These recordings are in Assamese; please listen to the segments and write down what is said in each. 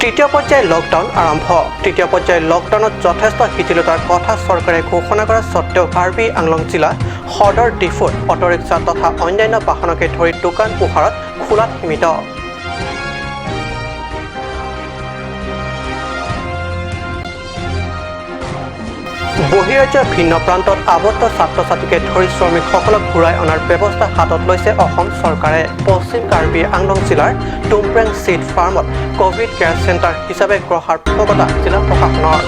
তৃতীয় পৰ্যায়ৰ লকডাউন আৰম্ভ। তৃতীয় পৰ্যায়ৰ লকডাউনত যথেষ্ট শিথিলতাৰ কথা চৰকাৰে ঘোষণা কৰা সত্ত্বেও কাৰ্বি আংলং জিলা সদৰ ডিফুত অট'ৰিক্সা তথা অন্যান্য বাহনকে ধৰি দোকান পোহাৰত খোলাত সীমিত। বহিৰাজ্যৰ ভিন্ন প্ৰান্তত আবদ্ধ ছাত্ৰ ছাত্ৰীকে ধৰি শ্ৰমিকসকলক ঘূৰাই অনাৰ ব্যৱস্থা হাতত লৈছে অসম চৰকাৰে। পশ্চিম কাৰ্বি আংলং জিলাৰ টুমপ্ৰেং চিড ফাৰ্মত ক'ভিড কেয়াৰ চেণ্টাৰ হিচাপে গঢ়াৰ পোষকতা জিলা প্ৰশাসনৰ।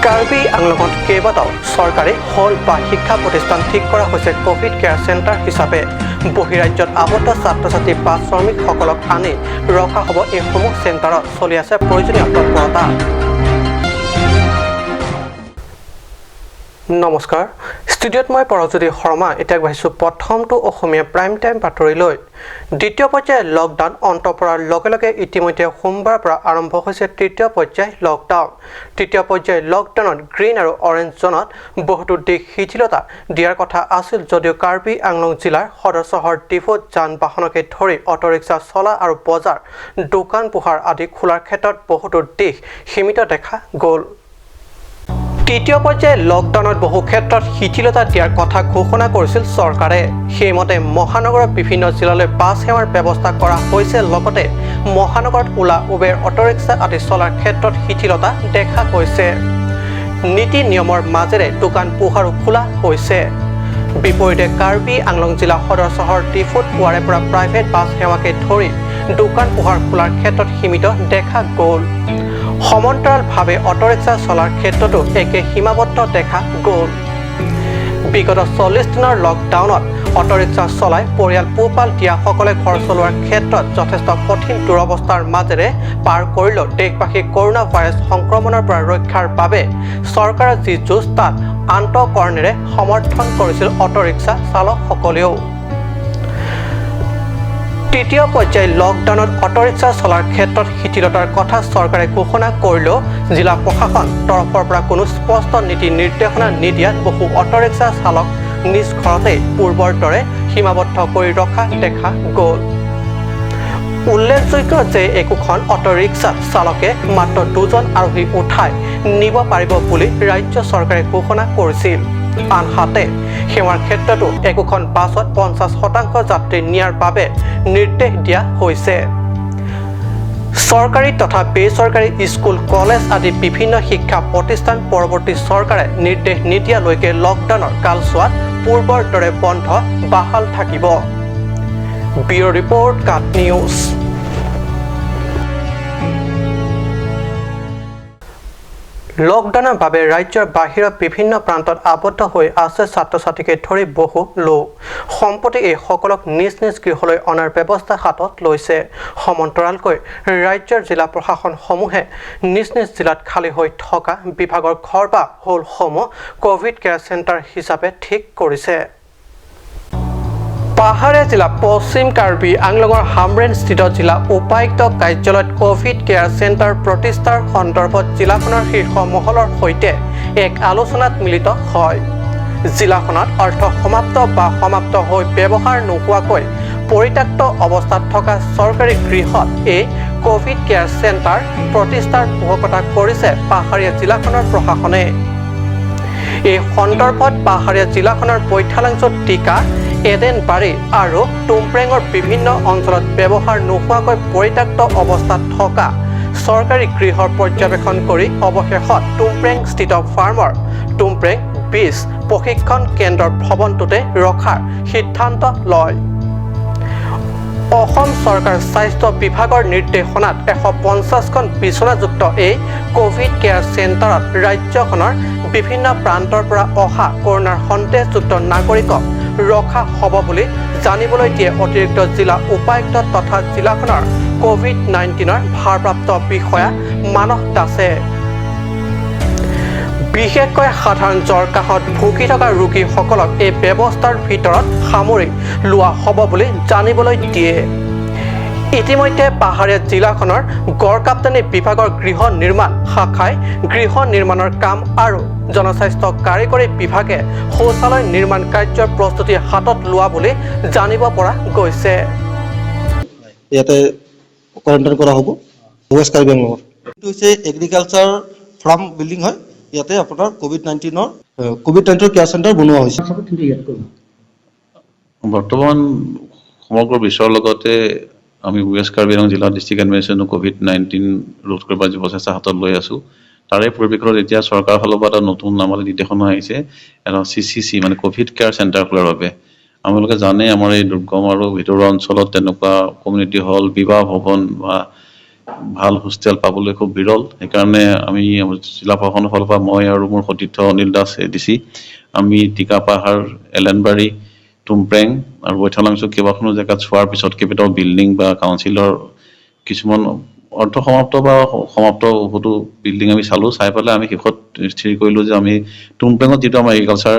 কাৰ্বি আংলঙত কেইবাটাও চৰকাৰী হল বা শিক্ষা প্ৰতিষ্ঠান ঠিক কৰা হৈছে ক'ভিড কেয়াৰ চেণ্টাৰ হিচাপে। বহিৰাজ্যত আবদ্ধ ছাত্ৰ ছাত্ৰী বা শ্ৰমিকসকলক আনি ৰখা হ'ব এইসমূহ চেণ্টাৰত। চলি আছে প্ৰয়োজনীয় তৎপৰতা। নমস্কাৰ, ষ্টুডিঅ'ত মই পৰজ্যোতি শৰ্মা। এতিয়া আগবাঢ়িছোঁ প্ৰথমটো অসমীয়া প্ৰাইম টাইম বাতৰিলৈ। দ্বিতীয় পৰ্যায়ৰ লকডাউন অন্ত পৰাৰ লগে লগে ইতিমধ্যে সোমবাৰৰ পৰা আৰম্ভ হৈছে তৃতীয় পৰ্যায় লকডাউন। তৃতীয় পৰ্যায়ৰ লকডাউনত গ্ৰীণ আৰু অৰেঞ্জ জ'নত বহুতো দিশ শিথিলতা দিয়াৰ কথা আছিল যদিও কাৰ্বি আংলং জিলাৰ সদৰ চহৰ ডিফুত যান বাহনকে ধৰি অট'ৰিক্সা চলা আৰু বজাৰ, দোকান পোহাৰ আদি খোলাৰ ক্ষেত্ৰত বহুতো দিশ সীমিত দেখা গ'ল। তৃতীয় পৰ্যায়ৰ লকডাউনত বহু ক্ষেত্ৰত শিথিলতা দিয়াৰ কথা ঘোষণা কৰিছিল চৰকাৰে। সেইমতে মহানগৰৰ বিভিন্ন জিলালৈ বাছ সেৱাৰ ব্যৱস্থা কৰা হৈছে। লগতে মহানগৰত ওলা, উবেৰ, অট'ৰিক্সা আদি চলাৰ ক্ষেত্ৰত শিথিলতা দেখা গৈছে। নীতি নিয়মৰ মাজেৰে দোকান পোহাৰো খোলা হৈছে। বিপৰীতে কাৰ্বি আংলং জিলা সদৰ চহৰ ডিফুত পুৱাৰে পৰা প্ৰাইভেট বাছ সেৱাকে ধৰি দোকান পোহাৰ খোলাৰ ক্ষেত্ৰত সীমিত দেখা গ'ল। সমান্তৰালভাৱে অট'ৰিক্সা চলাৰ ক্ষেত্ৰতো একে সীমাবদ্ধ দেখা গ'ল। বিগত 40 দিনৰ লকডাউনত অট'ৰিক্সা চলাই পৰিয়াল পোহপাল দিয়াসকলে ঘৰ চলোৱাৰ ক্ষেত্ৰত যথেষ্ট কঠিন দুৰৱস্থাৰ মাজেৰে পাৰ কৰিলেও দেশবাসীক কৰোণা ভাইৰাছ সংক্ৰমণৰ পৰা ৰক্ষাৰ বাবে চৰকাৰৰ যি যুঁজ তাত আন্তঃকৰণেৰে সমৰ্থন কৰিছিল অট'ৰিক্সা চালকসকলেও। তৃতীয় পৰ্যায়ৰ লকডাউনত অট'ৰিক্সা চলাৰ ক্ষেত্ৰত শিথিলতাৰ কথা চৰকাৰে ঘোষণা কৰিলেও জিলা প্ৰশাসন তৰফৰ পৰা কোনো স্পষ্ট নীতি নিৰ্দেশনা নিদিয়াত বহু অট'ৰিক্সা চালক নিজ ঘৰতেই পূৰ্বৰ দৰে সীমাবদ্ধ কৰি ৰখা দেখা গ'ল। উল্লেখযোগ্য যে একোখন অট'ৰিক্সাত চালকে মাত্ৰ দুজন আৰোহী উঠাই নিব পাৰিব বুলি ৰাজ্য চৰকাৰে ঘোষণা কৰিছিল। আনহাতে সেৱাৰ ক্ষেত্ৰতো একোখন বাছত 50% যাত্ৰী নিয়াৰ বাবে নিৰ্দেশ দিয়া হৈছে। চৰকাৰী তথা বেচৰকাৰী স্কুল, কলেজ আদি বিভিন্ন শিক্ষা প্ৰতিষ্ঠান পৰৱৰ্তী চৰকাৰে নিৰ্দেশ নিদিয়ালৈকে লকডাউনৰ কালচোৱাত পূৰ্বৰ দৰে বন্ধ বাহাল থাকিব। Bureau report, Cut News. লকডাউনৰ বাবে ৰাজ্যৰ বাহিৰৰ বিভিন্ন প্ৰান্তত আবদ্ধ হৈ আছে ছাত্ৰ ছাত্ৰীকে ধৰি বহু লোক। সম্প্ৰতি এইসকলক নিজ নিজ গৃহলৈ অনাৰ ব্যৱস্থা হাতত লৈছে। সমান্তৰালকৈ ৰাজ্যৰ জিলা প্ৰশাসনসমূহে নিজ নিজ জিলাত খালী হৈ থকা বিভাগৰ ঘৰ বা হলসমূহ ক'ভিড কেয়াৰ চেণ্টাৰ হিচাপে ঠিক কৰিছে। পাহাৰীয়া জিলা পশ্চিম কাৰ্বি আংলঙৰ হামৰেণস্থিত জিলা উপায়ুক্ত কাৰ্যালয়ত ক'ভিড কেয়াৰ চেণ্টাৰ প্ৰতিষ্ঠাৰ সন্দৰ্ভত জিলাখনৰ শীৰ্ষ মহলৰ সৈতে এক আলোচনাত মিলিত হয়। জিলাখনত অৰ্থ সমাপ্ত বা সমাপ্ত হৈ ব্যৱহাৰ নোহোৱাকৈ পৰিত্যক্ত অৱস্থাত থকা চৰকাৰী গৃহত এই ক'ভিড কেয়াৰ চেণ্টাৰ প্ৰতিষ্ঠাৰ পোষকতা কৰিছে পাহাৰীয়া জিলাখনৰ প্ৰশাসনে। এই সন্দৰ্ভত পাহাৰীয়া জিলাখনৰ বৈঠালাংছুত টিকা, এডেনবাৰী আৰু টুমপ্ৰেঙৰ বিভিন্ন অঞ্চলত ব্যৱহাৰ নোহোৱাকৈ পৰিত্যক্ত অৱস্থাত থকা চৰকাৰী গৃহৰ পৰ্যবেক্ষণ কৰি অৱশেষত টুমপ্ৰেংস্থিত ফাৰ্মৰ টুমপ্ৰেং বীজ প্ৰশিক্ষণ কেন্দ্ৰৰ ভৱনটোতে ৰখাৰ সিদ্ধান্ত লয়। অসম চৰকাৰ স্বাস্থ্য বিভাগৰ নিৰ্দেশনাত 150খন বিচনাযুক্ত এই ক'ভিড কেয়াৰ চেণ্টাৰত ৰাজ্যখনৰ বিভিন্ন প্ৰান্তৰ পৰা অহা কৰোণাৰ সন্দেহযুক্ত নাগৰিকক ৰখা হ'ব বুলি জানিবলৈ দিয়ে অতিৰিক্ত জিলা উপায়ুক্ত তথা জিলাখনৰ ক'ভিড-19ৰ ভাৰপ্ৰাপ্ত বিষয়া মানস দাসে। বিশেষকৈ সাধাৰণ জ্বৰ কাহত ভুগি থকা ৰোগীসকলক এই ব্যৱস্থাৰ ভিতৰত সামৰি লোৱা হ'ব বুলি জানিবলৈ দিয়ে। ইতিমধ্যে পাহাৰীয়া জিলাখনৰ গড়কাপ্তানি বিভাগৰ গৃহ নিৰ্মাণ শাখাই গৃহ নিৰ্মাণৰ কাম আৰু জনস্বাস্থ্য কাৰিকৰী বিভাগে শৌচালয় নিৰ্মাণ কাৰ্যৰ প্ৰস্তুতি হাতত লোৱা বুলি জানিব পৰা গৈছে। ইয়াতে কোৱাৰেণ্টাইন কৰা হ'ব। ৱেষ্ট কাৰ্বি আংলঙত। এইটো হৈছে এগ্ৰিকালচাৰ ফাৰ্ম বিল্ডিং হয়। ইয়াতে আপোনাৰ ক'ভিড 19ৰ কেয়াৰ চেণ্টাৰ বনোৱা হৈছে। বৰ্তমান সমগ্ৰ বিশ্বৰ লগতে আমি ৱেষ্ট কাৰ্বি আংলং জিলা ডিষ্ট্ৰিক্ট এডমিনিষ্ট্ৰেশ্যনো ক'ভিড-19 ৰোধ কৰিব যি প্ৰচেষ্টা হাতত লৈ আছোঁ, তাৰে পৰিপ্ৰেক্ষিতত এতিয়া চৰকাৰৰ ফালৰ পৰা এটা নতুন আমালৈ নিৰ্দেশনা আহিছে, এটা চিচিচি মানে ক'ভিড কেয়াৰ চেণ্টাৰ খোলাৰ বাবে। আপোনালোকে জানে, আমাৰ এই দুৰ্গম আৰু ভিতৰুৱা অঞ্চলত তেনেকুৱা কমিউনিটি হল, বিবাহ ভৱন বা ভাল হোষ্টেল পাবলৈ খুব বিৰল। সেইকাৰণে আমি জিলা প্ৰশাসনৰ ফালৰ পৰা মই আৰু মোৰ সতীৰ্থ অনিল দাস এডিচি, আমি টিকাপাহাৰ, এলেনবাৰী, টুমপ্ৰেং আৰু বৈঠালাংছু কেইবাখনো জেগাত চোৱাৰ পিছত কেইবাটাও বিল্ডিং বা কাউন্সিলৰ কিছুমান অৰ্ধসমাপ্ত বা সমাপ্ত বহুতো বিল্ডিং আমি চালোঁ। চাই পেলাই আমি শেষত স্থিৰ কৰিলোঁ যে আমি টুমপ্ৰেঙত যিটো আমাৰ এগ্ৰিকালচাৰ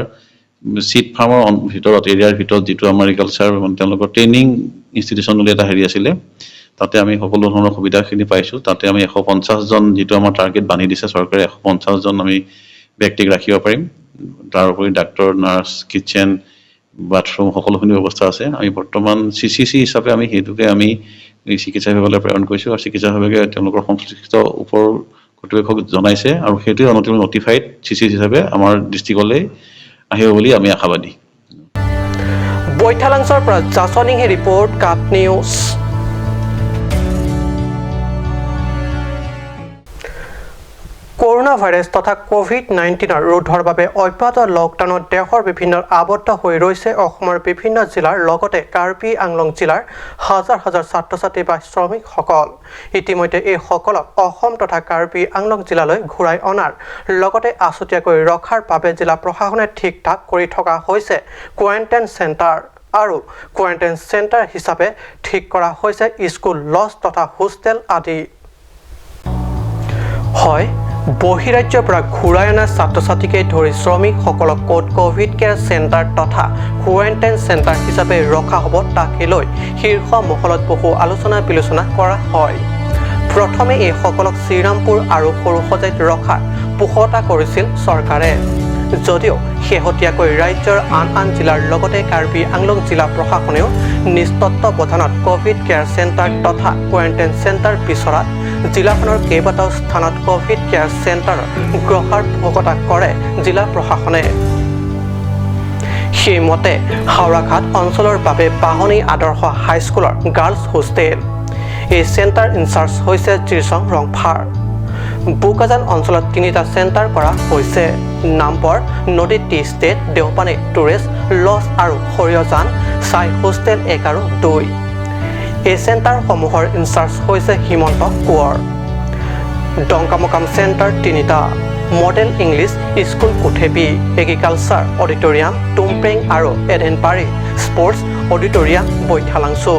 চিড ফাৰ্মৰ ভিতৰত, এৰিয়াৰ ভিতৰত যিটো আমাৰ এগ্ৰিকালচাৰ মানে তেওঁলোকৰ ট্ৰেইনিং ইনষ্টিটিউশ্যন বুলি এটা হেৰি আছিলে, তাতে আমি সকলো ধৰণৰ সুবিধাখিনি পাইছোঁ। তাতে আমি 150 জন, যিটো আমাৰ টাৰ্গেট বান্ধি দিছে চৰকাৰে, 150 জন আমি ব্যক্তিক ৰাখিব পাৰিম। তাৰ উপৰি ডাক্তৰ, নাৰ্ছ, কিটচেন, বাথৰুম সকলোখিনি ব্যৱস্থা আছে। আমি বৰ্তমান চিচিচি হিচাপে আমি সেইটোকে আমি চিকিৎসা বিভাগলৈ প্ৰেৰণ কৰিছোঁ আৰু চিকিৎসা বিভাগে তেওঁলোকৰ সংশ্লিষ্ট ওপৰ কৰ্তৃপক্ষক জনাইছে আৰু সেইটোৱে অনতিপলমে নটিফাইড চিচিচি হিচাপে আমাৰ ডিষ্ট্ৰিক্টলৈ আহিব বুলি আমি আশাবাদী। বৈঠালাংছৰ পৰা জাচনিংহি ৰিপৰ্ট, কাট নিউজ। কৰোণা ভাইৰাছ তথা ক'ভিড-19ৰ ৰোধৰ বাবে অব্যাহত লকডাউনত দেশৰ বিভিন্ন আবদ্ধ হৈ ৰৈছে অসমৰ বিভিন্ন জিলাৰ লগতে কাৰ্বি আংলং জিলাৰ হাজাৰ হাজাৰ ছাত্ৰ ছাত্ৰী বা শ্ৰমিকসকল। ইতিমধ্যে এইসকলক অসম তথা কাৰ্বি আংলং জিলালৈ ঘূৰাই অনাৰ লগতে আছুতীয়াকৈ ৰখাৰ বাবে জিলা প্ৰশাসনে ঠিক ঠাক কৰি থকা হৈছে কোৱাৰেণ্টাইন চেণ্টাৰ আৰু কোৱাৰেণ্টাইন চেণ্টাৰ হিচাপে ঠিক কৰা হৈছে স্কুল, লজ তথা হোষ্টেল আদি। হয়, বহিৰাজ্যৰ পৰা ঘূৰাই অনা ছাত্ৰ ছাত্ৰীকে ধৰি শ্ৰমিকসকলক ক'ত ক'ভিড কেয়াৰ চেণ্টাৰ তথা কোৱাৰেণ্টাইন চেণ্টাৰ হিচাপে ৰখা হ'ব, তাকে লৈ শীৰ্ষ মহলত বহু আলোচনা বিলোচনা কৰা হয়। প্ৰথমে এইসকলক শ্ৰীৰামপুৰ আৰু সৰুসজাইত ৰখাৰ পোষকতা কৰিছিল চৰকাৰে যদিও শেহতীয়াকৈ ৰাজ্যৰ আন আন জিলাৰ লগতে কাৰ্বি আংলং জিলা প্ৰশাসনেও নিজ তত্বাৱধানত ক'ভিড কেয়াৰ চেণ্টাৰ তথা কোৱাৰেণ্টাইন চেণ্টাৰ বিচৰাত জিলাখনৰ কেইবাটাও স্থানত ক'ভিড কেয়াৰ চেণ্টাৰৰ গঢ়াৰ পোষকতা কৰে জিলা প্ৰশাসনে। সেইমতে হাওৰাঘাট অঞ্চলৰ বাবে বাহনী আদৰ্শ হাইস্কুলৰ গাৰ্লছ হোষ্টেল, এই চেণ্টাৰ ইনচাৰ্জ হৈছে জিৰচং ৰংফাৰ। বোকাজান অঞ্চলত তিনিটা চেণ্টাৰ কৰা হৈছে, নামবৰ নদী tea estate, Deopani tourist lodge আৰু সৰিয়হজান চাই হোষ্টেল 1 আৰু 2। এই চেণ্টাৰসমূহৰ ইনচাৰ্জ হৈছে হিমন্ত কোঁৱৰ। ডংকামোকাম চেণ্টাৰ তিনিটা, model English school Kothepi, agriculture auditorium Tumpreng আৰু এডেনবাৰী স্পৰ্টছ অডিটৰিয়াম বৈঠালাংছু।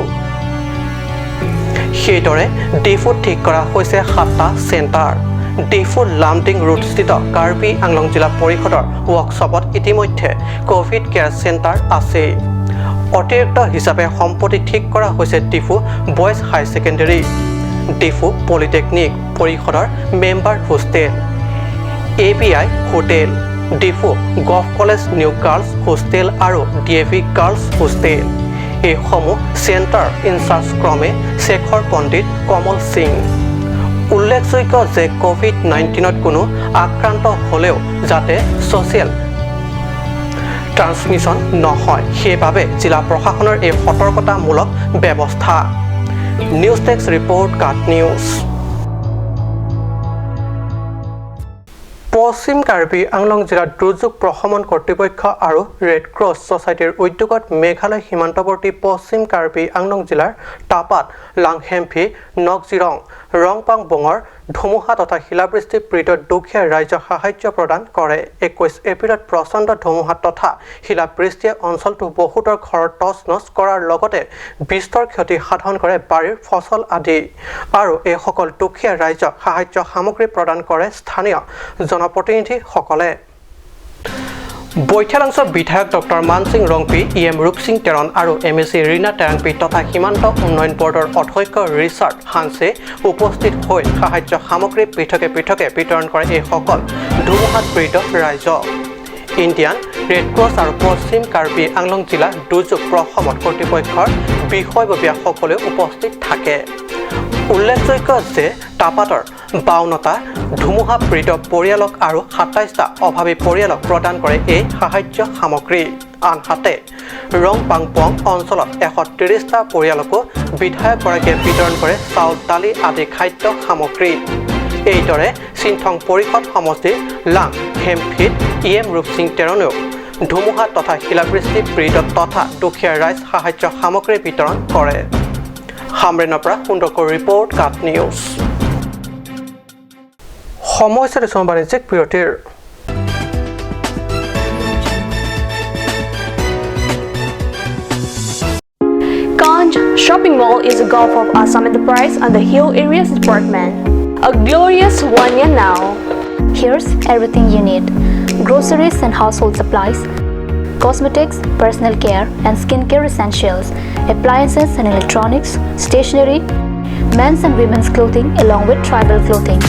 সেইদৰে ডিফুত ঠিক কৰা হৈছে সাতটা চেণ্টাৰ। ডিফু লামডিং ৰোডস্থিত কাৰ্বি আংলং জিলা পৰিষদৰ ৱৰ্কশ্বপত ইতিমধ্যে ক'ভিড কেয়াৰ চেণ্টাৰ আছেই। অতিৰিক্ত হিচাপে সম্প্ৰতি ঠিক কৰা হৈছে Diphu boys higher secondary, Diphu polytechnic পৰিষদৰ member hostel, ABI hotel, Diphu gov college new girls hostel আৰু ডিএভি গাৰ্লছ হোষ্টেল। এইসমূহ চেণ্টাৰ ইনচাৰ্জ ক্ৰমে শেখৰ পণ্ডিত, কমল সিং। উল্লেখযোগ্য যে ক'ভিড-19ত কোনো আক্ৰান্ত হ'লেও যাতে ছ'চিয়েল ট্ৰান্সমিছন নহয়, সেইবাবে জিলা প্ৰশাসনৰ এই সতৰ্কতামূলক ব্যৱস্থা। নিউজ ডেস্ক ৰিপৰ্ট, কাট নিউজ। পশ্চিম কাৰ্বি আংলং জিলাত দুৰ্যোগ প্ৰশমন কৰ্তৃপক্ষ আৰু ৰেড ক্ৰছ ছ'চাইটিৰ উদ্যোগত মেঘালয় সীমান্তৱৰ্তী পশ্চিম কাৰ্বি আংলং জিলাৰ টাপাত, লাংহেম্ফি, নকজিৰং, ৰংপাং বঙৰ ধুমুহা তথা শিলাবৃষ্টি পীড়িত দুখীয়া ৰাইজক সাহায্য প্ৰদান কৰে। 21 এপ্ৰিলত প্ৰচণ্ড ধুমুহা তথা শিলাবৃষ্টিয়ে অঞ্চলটোৰ বহুতৰ ঘৰৰ তচ নচ কৰাৰ লগতে বিস্তৰ ক্ষতি সাধন কৰে বাৰীৰ ফচল আদি আৰু এইসকল দুখীয়া ৰাইজক সাহায্য সামগ্ৰী প্ৰদান কৰে স্থানীয় জনপ্ৰতিনিধিসকলে। বৈঠালাংছৰ বিধায়ক doctor Mansing Rongpi, E M Rupsing Teron আৰু M A C Rina Terangpi তথা সীমান্ত উন্নয়ন বৰ্ডৰ অধ্যক্ষ ৰিচাৰ্ড হানছে উপস্থিত হৈ সাহায্য সামগ্ৰী পৃথকে পৃথকে বিতৰণ কৰে এইসকল ধুমুহাত পীড়িত ৰাইজক। ইণ্ডিয়ান ৰেড ক্ৰছ আৰু পশ্চিম কাৰ্বি আংলং জিলা দুৰ্যোগ প্ৰশমন কৰ্তৃপক্ষৰ বিষয়ববীয়াসকলেও উপস্থিত থাকে। উল্লেখযোগ্য যে টাপাতৰ 52টা ধুমুহা পীড়িত পৰিয়ালক আৰু 27টা অভাৱী পৰিয়ালক প্ৰদান কৰে এই সাহায্য সামগ্ৰী। আনহাতে ৰংপাংপং অঞ্চলত 130টা পৰিয়ালকো বিধায়কগৰাকীয়ে বিতৰণ কৰে চাউল, দালি আদি খাদ্য সামগ্ৰী। এইদৰে চিন্থং পৰিষদ সমষ্টিৰ লাং হেমফিট ই এম ৰূপসিং টেৰণেও ধুমুহা তথা শিলাবৃষ্টি পীড়িত তথা দুখীয়া ৰাইজ সাহায্য সামগ্ৰী বিতৰণ কৰে। হামৰেনৰ পৰা সুন্দৰকৰ ৰিপৰ্ট, কাট নিউজ। সমস্যা বাণিজ্যিক বিৰতিৰ। Kanj Shopping Mall is a Gulf of Assam enterprise and the Hill Areas Department. A glorious 1 year now. Here's everything you need: groceries and household supplies, cosmetics, personal care and skincare essentials, appliances and electronics, stationery, men's and women's clothing along with tribal clothing.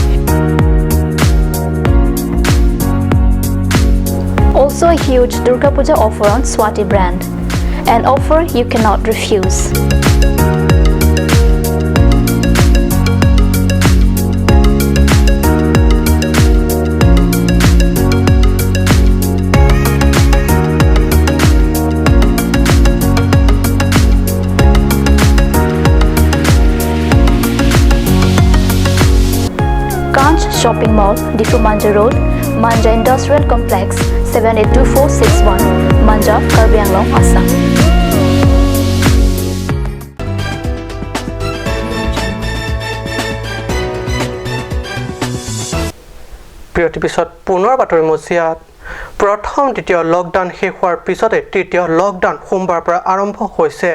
Also a huge Durga Puja offer on Swati brand, an offer you cannot refuse. Kanch Shopping Mall, Difu Manja Road, Manja Industrial Complex, 782461, Manja, Karbi Anglong, Assam. বিৰতিৰ পিছত পুনৰ বাতৰি মজিয়াত। প্ৰথম দ্বিতীয় লকডাউন শেষ হোৱাৰ পিছতে তৃতীয় লকডাউন সোমবাৰৰ পৰা আৰম্ভ হৈছে।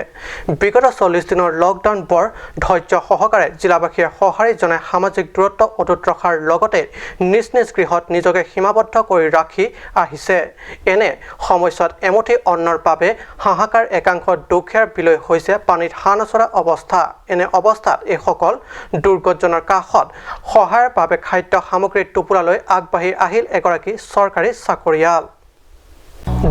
বিগত 40 দিনৰ লকডাউন বৰ ধৈৰ্য সহকাৰে জিলাবাসীয়ে সঁহাৰি জনাই সামাজিক দূৰত্ব অটুট ৰখাৰ লগতে নিজ নিজ গৃহত নিজকে সীমাবদ্ধ কৰি ৰাখি আহিছে। এনে সময়ছোৱাত এমুঠি অন্নৰ বাবে হাহাকাৰ একাংশ দুখীয়াৰ বিলৈ হৈছে পানীত হাঁহ নচৰা অৱস্থা। এনে অৱস্থাত এইসকল দুৰ্গতজনৰ কাষত সহায়ৰ বাবে খাদ্য সামগ্ৰীৰ টোপোলা লৈ আগবাঢ়ি আহিল এগৰাকী চৰকাৰী চাকৰিয়াল।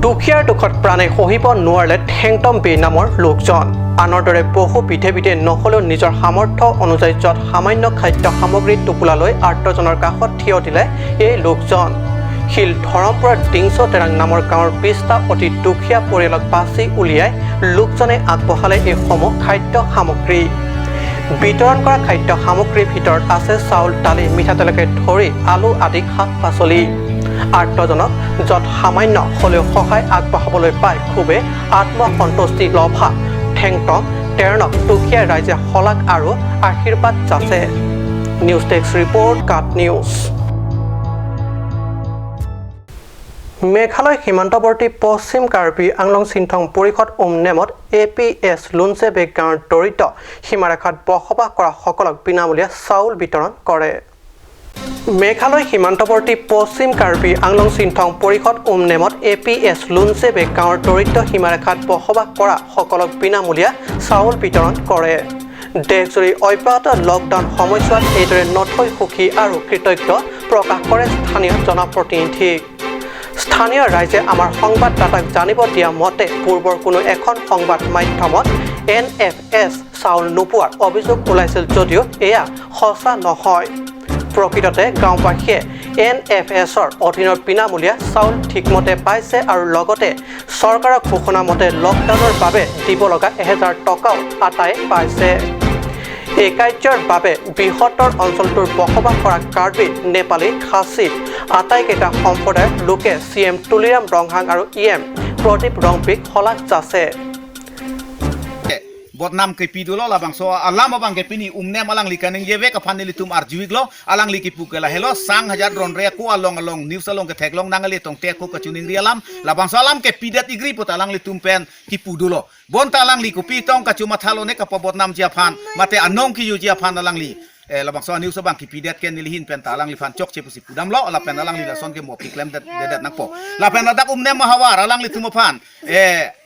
দুখীয়াৰ দুখত প্ৰাণে সহিব নোৱাৰিলে ঠেংটম বি নামৰ লোকজন। আনৰ দৰে বহু বিধে বিধে নহ'লেও নিজৰ সামৰ্থ্য অনুযায়ী য'ত সামান্য খাদ্য সামগ্ৰীৰ টোপোলা লৈ আৰ্তজনৰ কাষত থিয় দিলে এই লোকজন। শিল ধৰমপুৰৰ ডিংছ টেৰাং নামৰ গাঁৱৰ 20টা অতি দুখীয়া পৰিয়ালক বাছি উলিয়াই লোকজনে আগবঢ়ালে এইসমূহ খাদ্য সামগ্ৰী। বিতৰণ কৰা খাদ্য সামগ্ৰীৰ ভিতৰত আছে চাউল, দালি, মিঠাতেলকে ধৰি আলু আদি শাক পাচলি। আৰ্তজনক য'ত সামান্য হ'লেও সহায় আগবঢ়াবলৈ পাই খুবেই আত্মসন্তুষ্টি লভা ঠেংটং টেৰণক দুখীয়া ৰাইজে শলাগ আৰু আশীৰ্বাদ যাচে। নিউজ ডেস্ক ৰিপৰ্ট, কাট নিউজ। মেঘালয় সীমান্তৱৰ্তী পশ্চিম কাৰ্বি আংলং চিন্থং পৰিষদ উমনেমত এ পি এছ লুনচেবেক গাঁৱৰ দৰিদ্ৰ সীমাৰেখাত বসবাস কৰা সকলক বিনামূলীয়া চাউল বিতৰণ কৰে। মেঘালয় সীমান্তৱৰ্তী পশ্চিম কাৰ্বি আংলং চিন্থং পৰিষদ উমনেমত এ পি এছ লুনচেবেক গাঁৱৰ দৰিদ্ৰ সীমাৰেখাত বসবাস কৰা সকলক বিনামূলীয়া চাউল বিতৰণ কৰে। দেশজুৰি অব্যাহত লকডাউন সময়ছোৱাত এইদৰে নথৈ সুখী আৰু কৃতজ্ঞ প্ৰকাশ কৰে স্থানীয় জনপ্ৰতিনিধিক। স্থানীয় ৰাইজে আমাৰ সংবাদদাতাক জানিব দিয়া মতে পূৰ্বৰ কোনো এখন সংবাদ মাধ্যমত এন এফ এছ চাউল নোপোৱাৰ অভিযোগ ওলাইছিল যদিও এয়া সঁচা নহয়। প্ৰকৃততে গাঁওবাসীয়ে এন এফ এছৰ অধীনত বিনামূলীয়া চাউল ঠিকমতে পাইছে আৰু লগতে চৰকাৰৰ ঘোষণা মতে লকডাউনৰ বাবে দিব লগা 1000 টকাও আতাই পাইছে। এই কাৰ্যৰ বাবে বৃহত্তৰ অঞ্চলটোৰ বসবাস কৰা কাৰ্বি, নেপালী, খাচী আটাইকেইটা সম্প্ৰদায়ৰ লোকে চি এম তুলিৰাম ৰংহাং আৰু ই এম প্ৰদীপ ৰংপিক শলাগ যাচে। Botnam ke pidulo la bangso alam bang ke pini umne malang li kaning yeve ka phanili tum arjuik lo alang li ki pukela helo sang hajar ron re ko along along news along ke theklong nangali tong te ko ka chuning rialam la bangso alam ke pidat igri pot alang li tum pen ki pudulo bon ta alang li ku pi tong ka chuma thalo ne ka pa botnam jia phan mate anong ki yu jia phan alang li Labang so news bang ki pidet ke nilihin pen ta alang li phan chok che pusi pudam lo la pen alang li la son ke mo pi klem det det nak po la pen ladak umne mahawar alang li tuma phan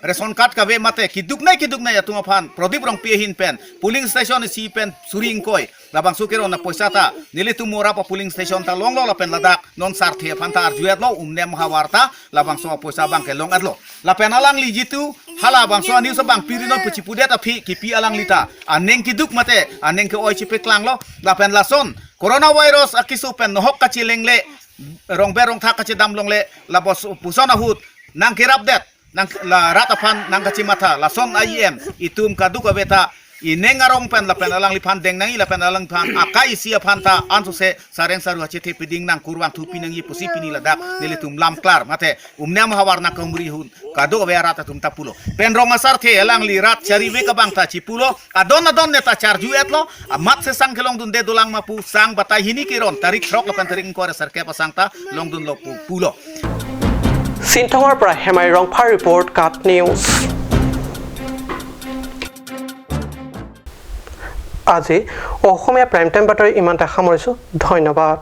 ration card ka ve mate kiduk nai tuma phan Pradip rong pi hin pen polling station si pen suring koi labang su ke ron na poisa ta nili tu mora pa polling station ta long lo la pen ladak non sar the phan ta arjuet lo umne mahawar ta labang so poisa bang ke long atlo la pen alang li jitu hala bang so news bang pirino puchi pudet api ki pi alang lita aneng kiduk mate aneng ke oi chipe klang lo la pen lason coronavirus akisu pen nohok kachi lengle rong be rong thak kachi dam long le la bos pusona hut nang kirap det nang la ratapan nang kachi mata lason IM itum kaduk abeta inengarong pen la pen alang lipan deng nangi la pen alang pan akai sia panta ansu se sareng saru hachi the piding nang kurwang thupi nangi pusi pini ladak nele tum lam klar mate umnem hawar na kamri hun kado be rata tum tapulo pen rong asar the alang li rat chari we ka bang ta chipulo adon adon neta charju etlo amat se sang kelong dun de dolang mapu sang batai hini kiron tarik throk la pen tarik ko sarke pasang ta long dun lo pulo চিন্থঙৰ পৰা হেমাই ৰংফাৰ ৰিপৰ্ট, কাট নিউজ। আজি অসমীয়া প্ৰাইম টাইম বাতৰি ইমানতে সামৰিছোঁ। ধন্যবাদ।